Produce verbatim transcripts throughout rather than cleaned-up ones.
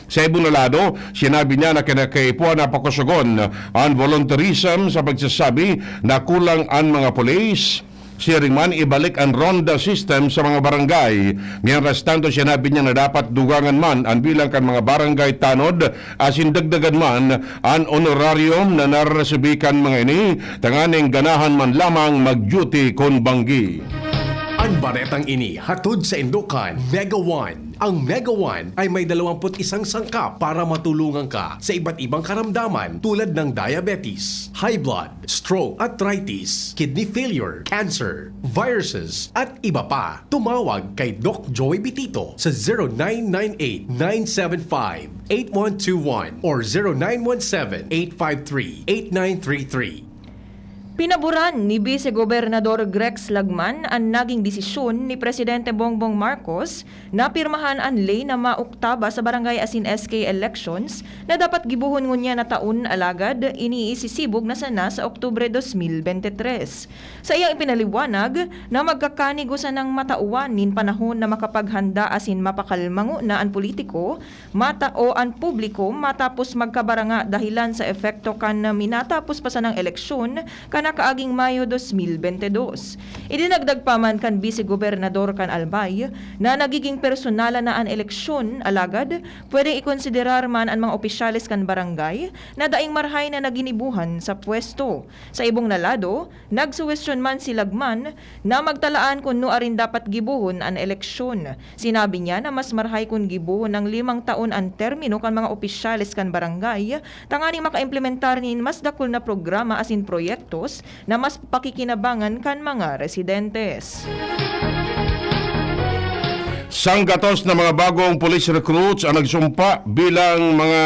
Sa ibong na lado, sinabi niya na kinakaipuhan na pakusugon an volunteerism sa pagsasabi na kulang an mga pulis. Siring man, ibalik an ronda system sa mga barangay. Mientras tanto, sinabi niya na dapat dugangan man an bilang kan mga barangay tanod asin dagdagan man an honorarium na nararesibi kan mga ini, tanganing ganahan man lamang mag-duty kun banggi. An baretang ini hatod saindo kan Mega One. Ang Mega One ay may dalawampu't isang sangkap para matulungan ka sa iba't ibang karamdaman tulad ng diabetes, high blood, stroke, arthritis, kidney failure, cancer, viruses, at iba pa. Tumawag kay Doc Joy Bitito sa zero nine nine eight, nine seven five, eight one two one or zero nine one seven, eight five three, eight nine three three. Pinaboran ni Vice Gobernador Grex Lagman an naging desisyon ni Presidente Bongbong Marcos na pirmahan an ley na maoktaba sa barangay asin S K elections na dapat gibohon ngunyan na taon, alagad iniisisibog na sana sa Oktubre dos mil bente tres. Sa iyang ipinaliwanag na magkakanigo sanang matawan nin panahon na makapaghanda asin mapakalmango na an politiko, mata o an publiko matapos magkabaranga dahelan sa epekto kan minatapos pa sanang eleksyon kan nakaaging Mayo dos mil bente dos. Idinagdag pa man kan Bise Gobernador kan Albay na nagiging personalan na an eleksyon, alagad pwedeng ikonsiderar man an mga opisyales kan barangay na daing marahay na naginibuhan sa pwesto. Sa ibong na lado, nagsuwestiyon man si Lagman na magtalaan kun nuarin dapat gibohon an eleksyon. Sinabi niya na mas marahay kun gibohon nang limang taon an termino kan mga opisyales kan barangay tanganing makaimplementar nin mas dakul na programa asin proyektos na mas pakikinabangan kan mga residentes. Sanggatos na mga bagong police recruits ang nagsumpa bilang mga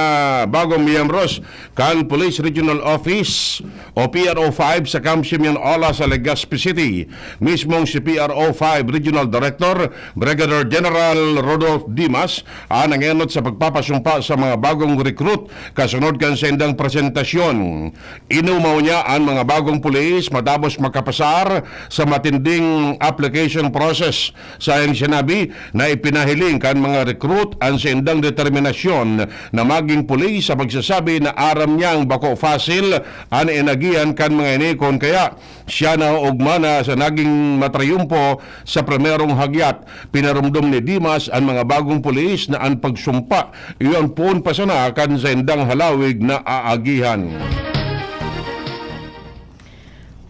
bagong miyembros kan Police Regional Office o P R O five sa Camp Simeon Ola sa Legazpi City. Mismong si P R O five Regional Director Brigadier General Rodolph Dimas ang nangenot sa pagpapasumpa sa mga bagong recruit kasunod kan saindang presentasyon. Inumaw niya an mga bagong pulis matapos makapasar sa matinding application process. Sa iyang sinabi na ipinahiling kan mga recruit an saindang determinasyon na maging pulis sa pagsasabi na aram niyang bako fasil an inagihan kan mga ini, kun kaya siya naoogma na sa naging matrayumpo sa primerong hagyat. Pinarumdom ni Dimas an mga bagong pulis na an pagsumpa iyon poon pa sana kan saindang halawig na aagihan.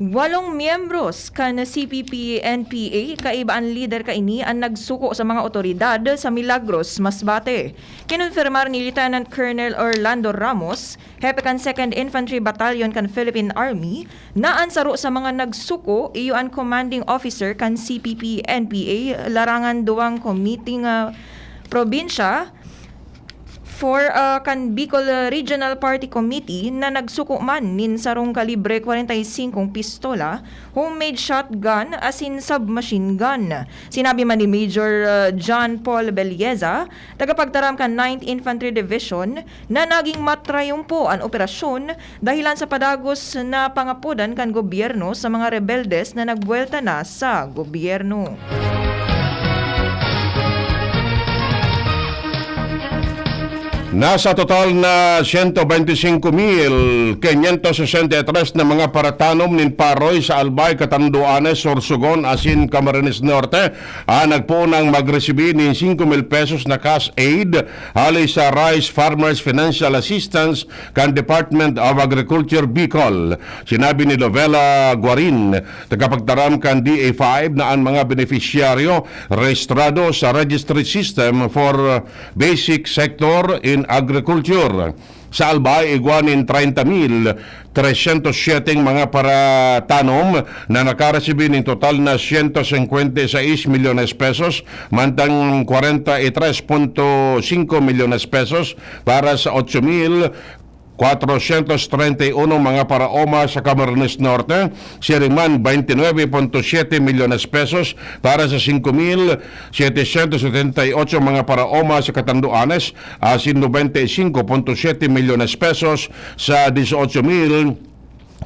Walong miyembros kan C P P N P A, kaiba an lider kaini, an nagsuko sa mga otoridad sa Milagros, Masbate. Kinonfirmar ni Lieutenant Colonel Orlando Ramos, hepe kan Second Infantry Battalion kan Philippine Army, na an saro sa mga nagsuko iyo an commanding officer kan C P P N P A, larangan duwang komiting, ah, probinsya, for, ah, kan Bicol Regional Party Committee na nagsuko man nin sarong kalibre kwarenta y singkong pistola, homemade shotgun asin submachine gun. Sinabi man ni Major, ah, John Paul Belleza, tagapagtaram kan Ninth Infantry Division, na naging matrayumpo an operasyon dahilan sa padagos na pangapodan kan gobyerno sa mga rebeldes na nagbuwelta na sa gobyerno. Nasa total na siyento bente singko mil kinyentos sesenta y tres na mga paratanom nin paroy sa Albay, Catanduanes, Sorsogon asin Camarines Norte an nagpoon nang magresibi nin singko mil pesos na cash aid hali sa Rice Farmers Financial Assistance kan Department of Agriculture Bicol. Sinabi ni Lovella Guarin, tagapagtaram kan D A five, na an mga benepisyaryo rehistrado sa Registry System for Basic Sector in Agriculture. Sa Albay, igwa nin treinta mil tresyentos siyete mga paratanom na nakaresibi nin total na siyento singkwenta y seis milyones pesos, mantang kwarenta y tres punto singko milyones pesos para sa otso mil kwatrosyentos treinta y uno mga paraoma sa Camarines Norte, siring man baynte nuebe punto siyete milyones pesos para sa singko mil setecientos setenta y ocho mga paraoma sa Catanduanes, asin nobenta y singko punto siyete milyones pesos sa dieciocho mil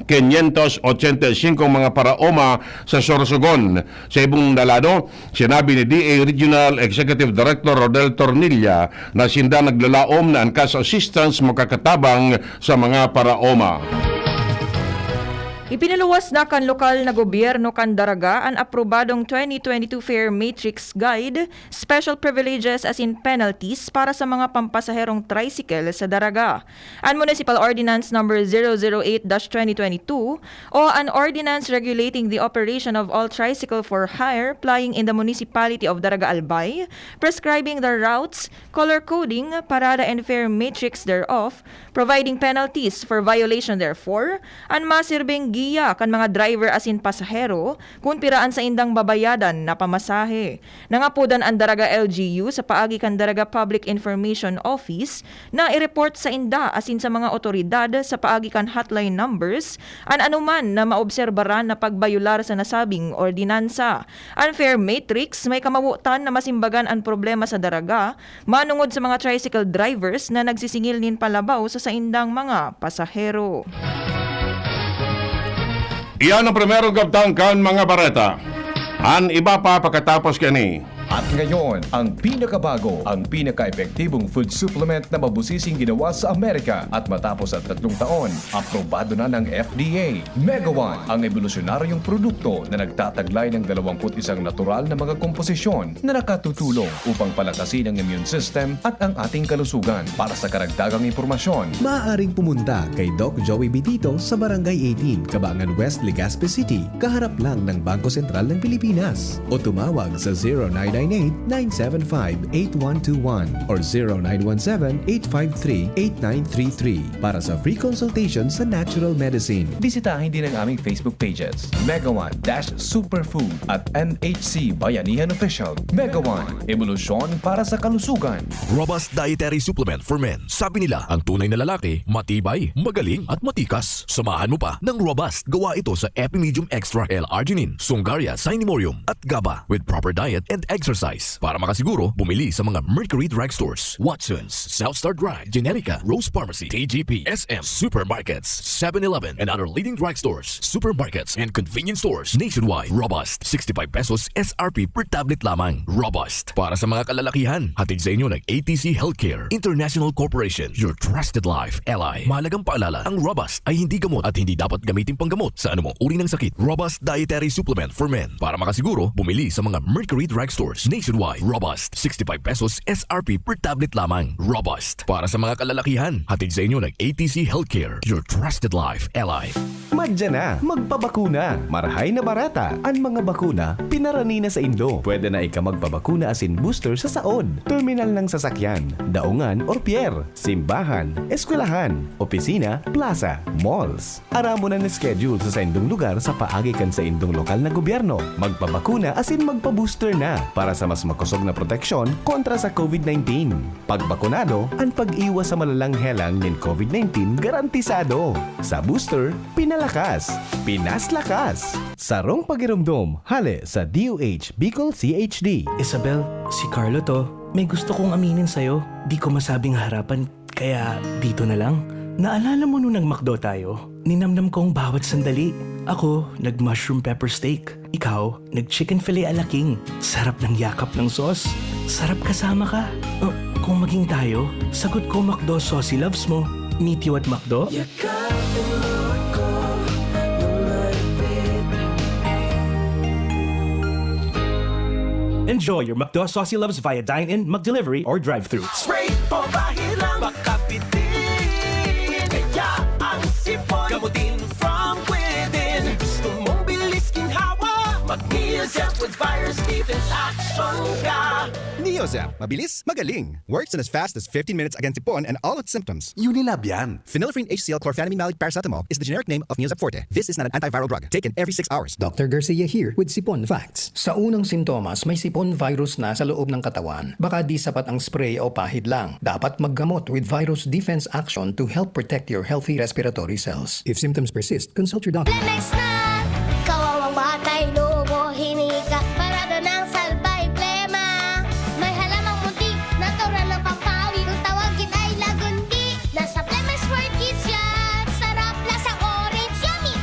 quinientos ochenta y cinco mga paraoma sa Sorsogon. Sa ibong na lado, sinabi ni D A Regional Executive Director Rodel Tornilla na sinda naglalaom na an cash assistance makakatabang sa mga paraoma. Ipinaluwas na kan lokal na gobyerno kan Daraga an aprobadong twenty twenty-two Fare Matrix Guide, Special Privileges asin Penalties para sa mga pampasaherong tricycle sa Daraga. An Municipal Ordinance Number zero zero eight dash twenty twenty-two o an Ordinance Regulating the Operation of All Tricycle for Hire Plying in the Municipality of Daraga Albay, prescribing the routes, color coding, parada and fare matrix thereof, providing penalties for violation therefor, an masirbing giya kan mga driver asin pasahero kun pira an saindang babayadan na pamasahe. Nangapodan an Daraga L G U sa paagi kan Daraga Public Information Office na i-report sainda asin sa mga otoridad sa paagi kan hotline numbers an anoman na maobserbaran na pagbayular sa nasabing ordinansa. An fare matrix may kamawotan na masimbagan an problema sa Daraga manongod sa mga tricycle drivers na nagsisingil nin palabaw sa saindang mga pasahero. Iyan ang primerong kabtang kan mga bareta. An iba pa pakatapos kani. At ngayon, ang pinakabago, ang pinaka-epektibong food supplement na mabusising ginawa sa Amerika. At matapos ang tatlong taon, aprobado na ng F D A. Mega One, ang ebolusyonaryong produkto na nagtataglay ng dalawampu't isang natural na mga komposisyon na nakatutulong upang palakasin ang immune system at ang ating kalusugan. Para sa karagdagang impormasyon, maaaring pumunta kay Doc Joey Bitito sa Barangay eighteen, Cabangan West, Legazpi City, kaharap lang ng Bangko Sentral ng Pilipinas. O tumawag sa zero nine nine eight, nine seven five, eight one two one or zero nine one seven, eight five three, eight nine three three para sa free consultation sa natural medicine. Bisitahin din ang aming Facebook pages, Mega One dash Superfood at M H C Bayanihan Official. Mega One, ebolusyon para sa kalusugan. Robust Dietary Supplement for Men. Sabi nila, ang tunay na lalaki, matibay, magaling, at matikas. Samahan mo pa ng Robust. Gawa ito sa Epimedium Extra L-Arginine, Sungaria, Cinemorium, at GABA. With proper diet and exercise. Para makasiguro, bumili sa mga Mercury Drugstores, Watsons, South Star Drug, Generica, Rose Pharmacy, T G P, S M, supermarkets, Seven Eleven, and other leading drugstores, supermarkets, and convenience stores nationwide. Robust, sixty-five pesos S R P per tablet lamang. Robust. Para sa mga kalalakihan, hatid sa inyo ng A T C Healthcare International Corporation, your trusted life ally. Mahalagang paalala, ang Robust ay hindi gamot at hindi dapat gamitin panggamot sa anumang uri ng sakit. Robust Dietary Supplement for Men. Para makasiguro, bumili sa mga Mercury Drugstores nationwide. Robust, sixty-five pesos S R P per tablet lamang. Robust. Para sa mga kalalakihan, hatid sa inyo ng A T C Healthcare, your trusted life ally. Madya na, magpabakuna. Marahay na bareta, an mga bakuna, pinarani na saindo. Pwede na ika magpabakuna asin booster sa saod, terminal ng sasakyan, daungan or pier, simbahan, eskwelahan, opisina, plaza, malls. Aramon an schedule sa saindong lugar sa paagi kan saindong lokal na gobyerno. Magpabakuna asin magpa-booster na para sa mas makosog na proteksyon kontra sa COVID nineteen. Pag bakunado, an pag-iwas sa malalang helang nin COVID nineteen garantisado. Sa booster, pinalakas, pinaslakas. Sarong pagiromdom, hale sa D O H Bicol C H D. Isabel, si Carlo 'to. May gusto kong aminin sa'yo. Di ko masabing harapan, kaya dito na lang. Naalala mo nung nag-McDo tayo? Ninamnam ko ang bawat sandali. Ako, nag-mushroom pepper steak. Ikaw, nag-chicken fillet a la king. Sarap ng yakap ng sauce. Sarap kasama ka. Uh, kung maging tayo, sagot ko McDo Saucy Loves mo. Meet you at McDo? Yakapin mo ako na mahigpit. Enjoy your McDo Saucy Loves via dine-in, McDelivery, or drive-thru. Spray pampahirang makapitin. Kaya ang sipon, gamutin from within. Gusto mong bilis ginhawa? Mag-Neozep with Virus Defense Action ka. Neozep, mabilis, magaling. Works in as fast as fifteen minutes against sipon and all its symptoms. Unilab yan. Phenylephrine H C L chlorphenamine maleate paracetamol is the generic name of Neozep Forte. This is not an antiviral drug. Taken every six hours. Doctor Garcia here with Sipon Facts. Sa unang sintomas, may sipon virus na sa loob ng katawan. Baka di sapat ang spray o pahid lang. Dapat maggamot with Virus Defense Action to help protect your healthy respiratory cells. If symptoms persist, consult your doctor. Lemex na! Kawawang batay, lobo, hinika, parada ng salbay, plema. May halamang munti, natural ng pampawi. Kung tawagin ay lagundi, nasa Lemex World Kids yan. Sarap, lasang orange, yummy!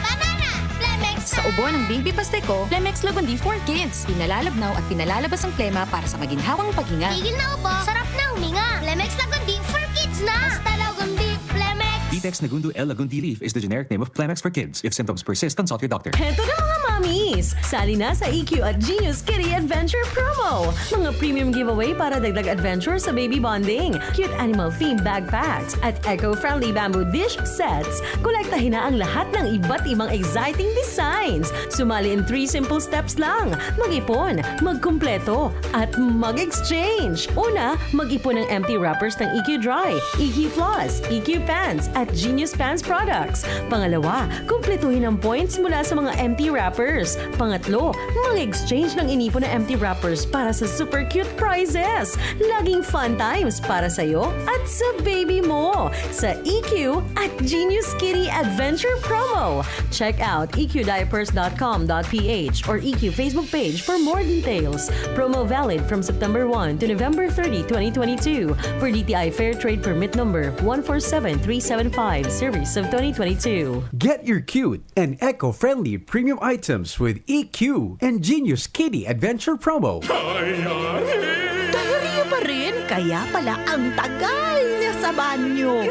Buo ng Baby Pasteco, Plemex Lagundi for Kids. Pinalalabnaw at pinalalabas ang plema para sa maginhawang paghinga. Tigil na ubo, sarap na huminga. Plemex Lagundi for Kids na! Basta Lagundi, Plemex! Vitex Nagundo L Lagundi Leaf is the generic name of Plemex for Kids. If symptoms persist, consult your doctor. Heto na, mga mommies! Sali na sa E Q at Genius Kitty Adventure Promo! Mga premium giveaway para dagdag adventure sa baby bonding, cute animal-themed backpacks, at eco-friendly bamboo dish sets. Kolektahin na ang lahat ng iba't ibang exciting designs. Sumali in three simple steps lang. Mag-ipon, magkumpleto, at mag-exchange. Una, mag-ipon ng empty wrappers ng E Q Dry, E Q Plus, E Q Pants, at Genius Pants products. Pangalawa, kumpletuhin ang points mula sa mga empty wrappers. Pangatlo, mag-exchange ng inipon na empty wrappers para sa super cute prizes. Laging fun times para sa'yo at sa baby mo sa E Q at Genius Kitty Adventure Promo. Check out E Q diapers dot com dot P H or E Q Facebook page for more details. Promo valid from September one to November thirty, twenty twenty-two, for D T I Fair Trade Permit Number one four seven three seven five, Series of twenty twenty-two. Get your cute and eco-friendly premium items with E Q and Genius Kitty Adventure Promo. Diarrhea pa rin? Kaya pala ang tagal niya sa banyo.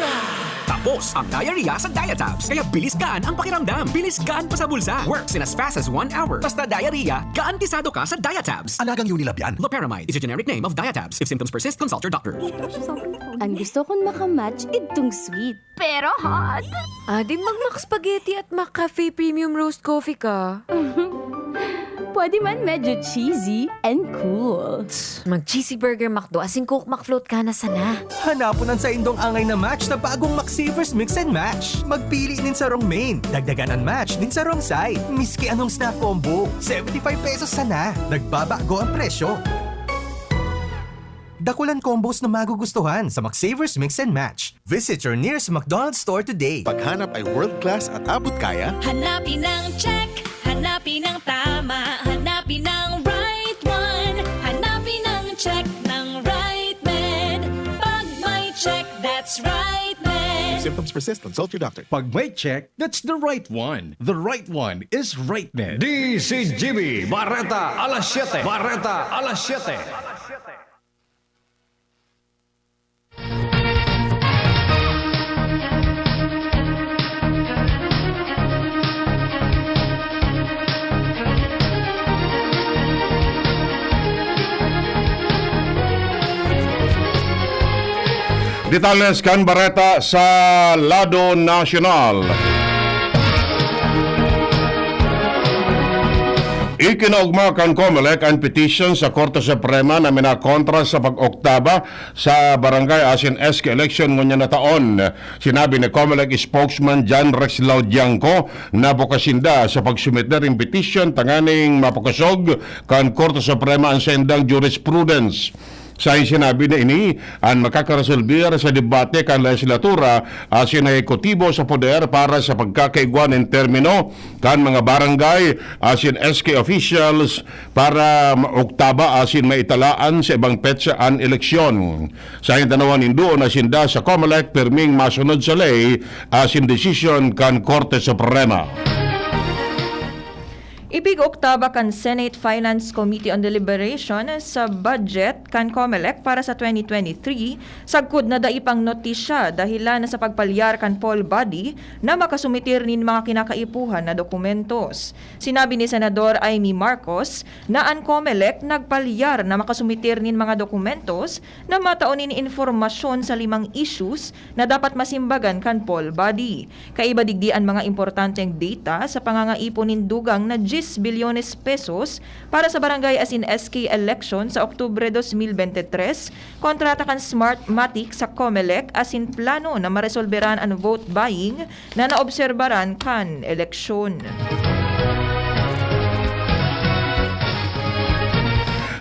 Tapos ang diarrhea sa Diatabs. Kaya bilis gaan ang pakiramdam. Bilis gaan pa sa bulsa. Works in as fast as one hour. Basta diarrhea, garantisado ka sa Diatabs. Alagang Unilab yan. Loperamide is a generic name of Diatabs. If symptoms persist, consult your doctor. Ang gusto kong makamatch, idtong sweet. Pero hot. Ah, di mag-Mac Spaghetti at Mac Cafe Premium Roast Coffee ka. Pwede man medyo cheesy and cool. Mag-cheesy burger McDo asin Coke McFloat ka na sana. Hanapon an saindong angay na match sa bagong McSavers Mix and Match. Magpili nin sarong main, dagdagan an match nin sarong side. Miski anong snack combo, seventy five pesos sana. Nagbabago ang presyo. Dakulan combos na magugustuhan sa McSavers Mix and Match. Visit your nearest McDonald's store today. Paghanap ay world class at abot kaya. Hanapin ang check, hanapin ang tama, hanapin ang right one. Hanapin ang check ng right med. Pag may check, that's right med. If symptoms persist, consult your doctor. Pag may check, that's the right one. The right one is right med. D C G B, Bareta, alas siyete. Bareta, alas siyete. Detalles kan bareta sa lado nasyonal. Ikinaogma kan Comelec an petisyon sa Korte Suprema na minakontra sa pag-oktaba sa barangay asin S K election ngunyan na taon. Sinabi ni Comelec spokesman John Rex Laudiangco na bukas sinda sa pagsumite nin petisyon tanganing mapakosog kan Korte Suprema an saindang jurisprudence. Sain sinabi na ini an makakaresolbir sa debate kan lehislatura asin ehekutibo sa poder para sa pagkakaigwa nin termino kan mga barangay asin S K officials para maoktaba asin maitalaan sa ibang petsa an eleksyon. Sain ta naman, induon na sinda sa Comelec pirming masunod sa ley asin desisyon kan Korte Suprema. Ipig-oktaba kan Senate Finance Committee on Deliberation sa budget kan Comelec para sa twenty twenty-three, sagkod na dai pang notisya dahilan na sa pagpalyar kan poll body na makasumitir nin mga kinakaipuhan na dokumentos. Sinabi ni Senador Imee Marcos na an Comelec nagpalyar na makasumitir nin mga dokumentos na matao nin impormasyon sa limang issues na dapat masimbagan kan poll body. Kaiba digdi an mga importanteng data sa pangangaipon nin dugang na diyes bilyones pesos para sa barangay asin S K election sa Oktubre dos mil bente tres, kontrata kan Smartmatic sa Comelec asin plano na maresolberan an vote buying na naobserbaran kan eleksyon.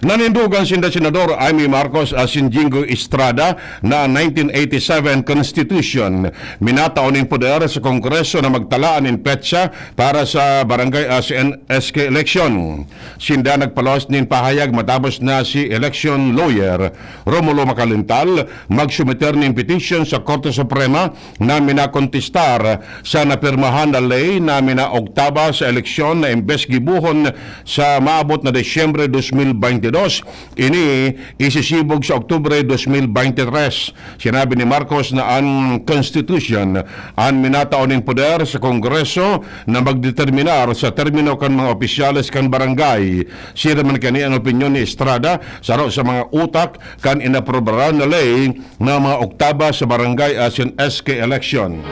Nanindogan sinda Senador Imee Marcos asin Jinggoy Estrada na nineteen eighty-seven Constitution minatao nin poder sa Kongreso na magtala nin petsa para sa barangay asin S K election. Sinda nagpaluwas nin pahayag matapos na si election lawyer Romulo Macalintal magsumiter nin petition sa Korte Suprema na minakontestar sa napirmahan na ley na minaoktaba sa eleksyon na imbes gibohon sa maabot na Disyembre dos mil baynte dos, ini isisibog sa Oktubre dos mil baynte tres. Sinabi ni Marcos na an Constitution an minatao nin poder sa Kongreso na magdeterminar sa termino kan mga opisyales kan barangay. Siring man kani an opinyon ni Estrada, saro sa mga utak kan inaprobaran na ley na mga oktaba sa barangay asin S K election.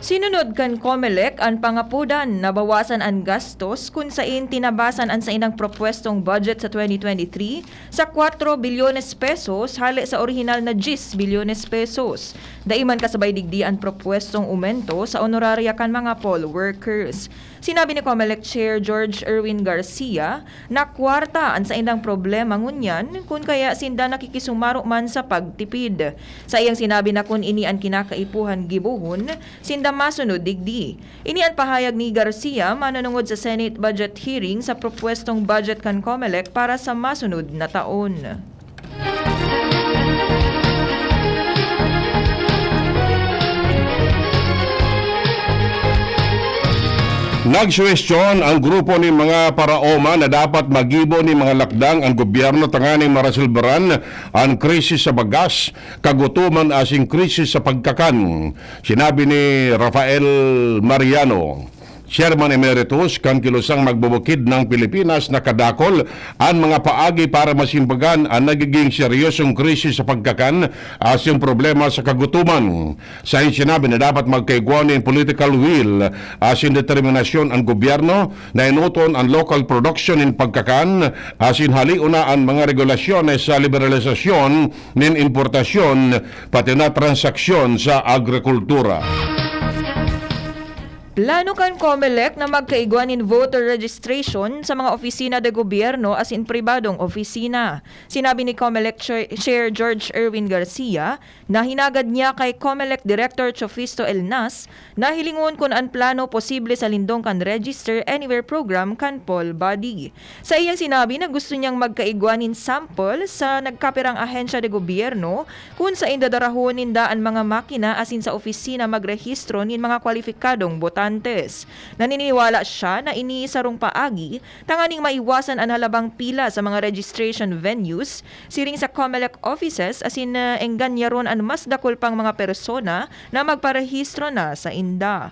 Sinunod kan Comelec an pangapodan na bawasan an gastos kun sain tinabasan an saindang propwestong budget sa twenty twenty-three sa kwatro bilyones pesos hale sa orihinal na diyes bilyones pesos. Dai man kasabay digdi an propwestong umento sa honorarya kan mga poll workers. Sinabi ni Comelec Chair George Erwin Garcia na kwarta an saindang problema ngunyan, kun kaya sinda nakikisumaro man sa pagtipid. Sa iyang sinabi na kun ini an kinakaipuhan gibohon, sinda masunod digdi. Ini an pahayag ni Garcia manunungod sa Senate budget hearing sa propwestong budget kan Comelec para sa masunod na taon. Nagsuhestyon ang grupo nin mga paraoma na dapat magibo nin mga lakdang ang gobyerno tanganing maresolbaran an krisis sa bagas, kagutoman asin krisis sa pagkakan. Sinabi ni Rafael Mariano, Chairman Emeritus kan Kilusang Magbubukid ng Pilipinas, na kadakul an mga paagi para masimbagan an nagiging seryosong krisis sa pagkakan asin problema sa kagutoman. Sa sinabi na dapat magkaigwa nin political will asin determinasyon an gobyerno na enoton an local production nin pagkakan asin halion na an mga regulasyones sa liberalisasyon nin importasyon pati na transaksyon sa agrikultura. Plano kan Comelec na magkaigwa nin voter registration sa mga opisina de gobyerno asin pribadong opisina. Sinabi ni Comelec Chair, Chair George Erwin Garcia na hinagad niya kay Comelec Director Chofisto Elnas na hilingon kun an plano posible sa lindong kan Register Anywhere program kan poll body. Sa iyang sinabi na gusto niyang magkaigwa nin sample sa nagkapirang ahensya de gobyerno kun saen dadarahon ninda an mga makina asin sa opisina magrehistro nin mga kwalipikadong botantes. Naniniwala siya na ini sarong paagi tanganing maiwasan an halabang pila sa mga registration venues siring sa Comelec offices asin, ah, engganyaron an mas dakul pang mga persona na magparehistro na sainda.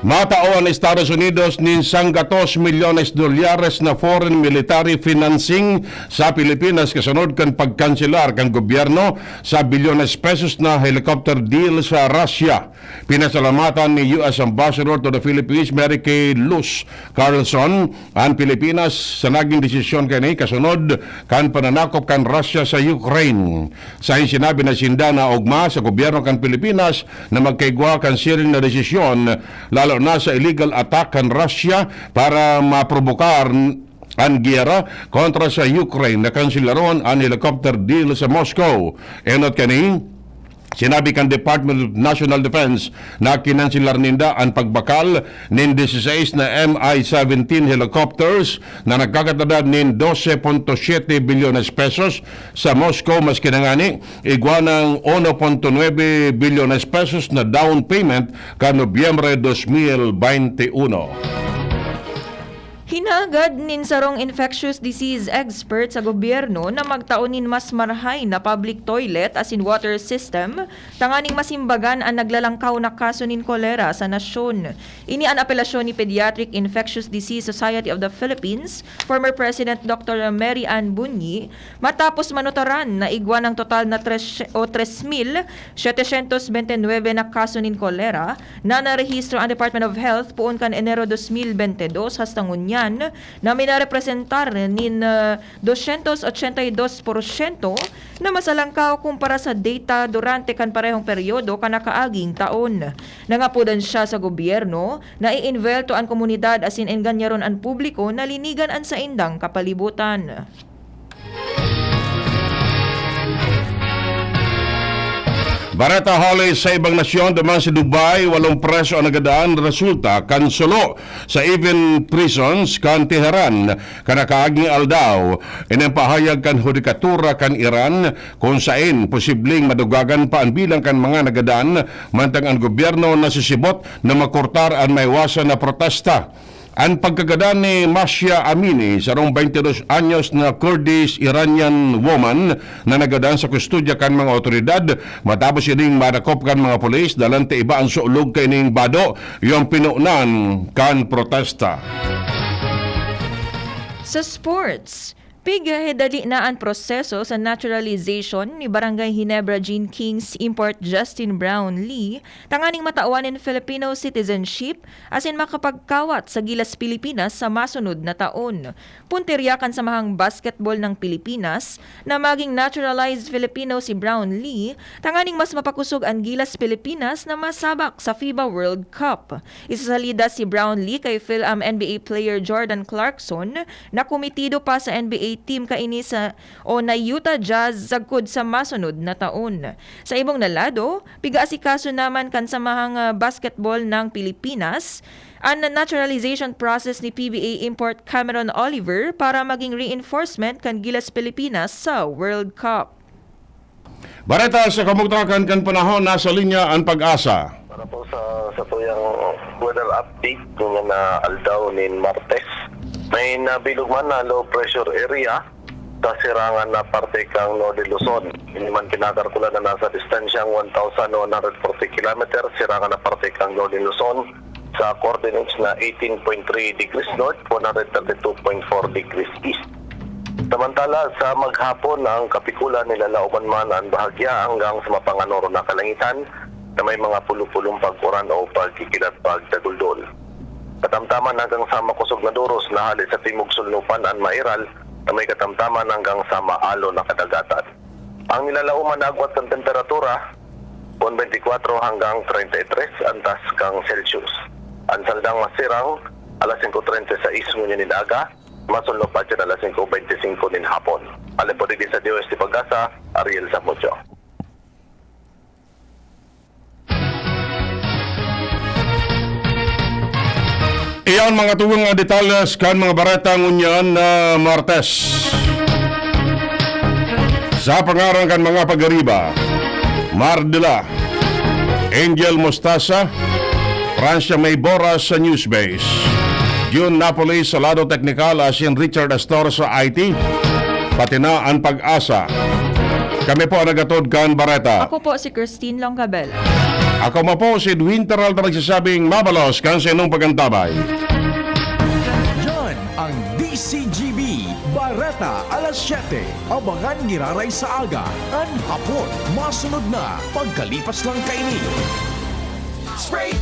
Matao an Estados Unidos nin sanggatos milyones dolyares na foreign military financing sa Pilipinas kasunod kan pagkanselar kan gobyerno sa bilyones pesos na helicopter deal sa Russia. Pinasalamatan ni U S Ambassador to the Philippines, Mary Kay Luz Carlson, an Pilipinas sa naging desisyon kani kasunod kan pananakop kan Russia sa Ukraine. Sain sinabi na sinda na ogma sa gobyerno kan Pilipinas na magkaigwa kan siring na desisyon, lalo na sa illegal attack kan Russia para maprobokar an giyera kontra sa Ukraine na kansilaron an helicopter deal sa Moscow. Enot kani, sinabi kan Department of National Defense na kinanselar ninda an pagbakal nin dieciséis na M I seventeen helicopters na nagkakatadad nin doce punto siete bilyones pesos sa Moscow, maski na ngani igwa nang uno punto nuebe bilyones pesos na down payment kan Nobyembre dos mil baynte uno. Hinagad nin sarong infectious disease expert sa gobyerno na magtao nin mas marahay na public toilet asin water system tanganing masimbagan an naglalangkaw na kaso nin kolera sa nasyon. Ini an apelasyon ni Pediatric Infectious Disease Society of the Philippines, former President Doctor Mary Ann Bunyi, matapos manutaran na igwa ng total na tres o tres mil setecientos bente nuebe na kaso nin kolera na narehistro ang Department of Health poon kan Enero dos mil bente dos hasta ngunyan. na minarepresentar nin, ah, dosyentos ochenta y dos porsyento na mas alangkaw kumpara sa data durante kan parehong peryodo kan nakaaging taon. Nangapodan siya sa gobyerno na iinwelto an komunidad asin engganyaron an publiko na linigan an saindang kapalibutan. Bareta hale sa ibang nasyon, duman sa Dubai, walong preso an nagadan resulta kan sulo sa Even Prisons kan Tehran kan nakaaging aldaw. Ini an pahayag kan hudikatura kan Iran, kun saen posibleng madugagan pa an bilang kan mga nagadan, mantang an gobyerno nasisibot na makurtar an maiwasan na protesta. An pagkagadan ni Mahsa Amini, sarong twenty-two anyos na Kurdish-Iranian woman na nagadan sa kustodya kan mga awtoridad, matapos ining madakop kan mga pulis, dalan ta iba an sulog kaining bado, iyo an pinonan kan protesta. Sa sports, pighedali na an proseso sa naturalization ni Barangay Ginebra Jean King's import Justin Brown Lee tanganing matawan nin Filipino citizenship asin makapagkawat sa Gilas Pilipinas sa masunod na taon. Puntirya kan Samahang Basketball ng Pilipinas na maging naturalized Filipino si Brown Lee tanganing mas mapakosog an Gilas Pilipinas na masabak sa FIBA World Cup. Isasalida si Brown Lee kay Fil-Am N B A player Jordan Clarkson na komitido pa sa N B A team kaini sa o na Utah Jazz sagkod sa masunod na taon. Sa ibong na lado, pigaasikaso naman kan Samahang, ah, Basketball ng Pilipinas an naturalization process ni P B A import Cameron Oliver para maging reinforcement kan Gilas Pilipinas sa World Cup. Bareta sa kamugtakan kan panahon, nasa linya an Pag-asa. Para po sa, sa tuyang weather update, ngunyan na aldaw nin Martes, may nabilog man na low pressure area sa sirangan na parte kan Northern Luzon. Ini man kinakalkulan na nasa distansyang one thousand one hundred forty kilometer, sirangan na parte kan Northern Luzon, sa coordinates na eighteen point three degrees north, one hundred thirty-two point four degrees east. Samantala, sa maghapon, ang kapikulan nilalaoman man an bahagya hanggang sa mapanganoro na kalangitan na may mga pulo-pulong pag-uran o pagkikilat pagtaguldol. Katamtaman hanggang sa makosog na doros na hale sa timog-sulnupan an mairal na may katamtaman hanggang sa maalo na kadagatan. Ang nilalaoman na agwat kan temperatura, pon twenty-four hanggang treinta y tres antas kan Celsius. An saldang masirang, alas singko treinta y seis ngunyan nin aga, masulnop pa dyan alas singko beintisinko nin hapon. Alin po digdi sa D O S T Pag-asa, Ariel Samudio. Iyan mga tugang nga detalles kan mga bareta ngunyan na Martes. Sa pangaran kan mga pag-ariba, Mar de la, Angel Mostasa, Francia May Boras sa Newsbase, June Napoli sa lado teknikal, asin Richard Astor sa I T, pati na an Pag-asa. Kami po ang nagatod kan bareta. Ako po si Christine Longcabel. Ako man po si Edwin Peralta nagsasabing mabalos kan sa inyong pag-antabay. Yan ang D C G B, Bareta alas siyete. Abangan giraray sa aga, an hapon, masunod na pagkalipas lang kaini. Spray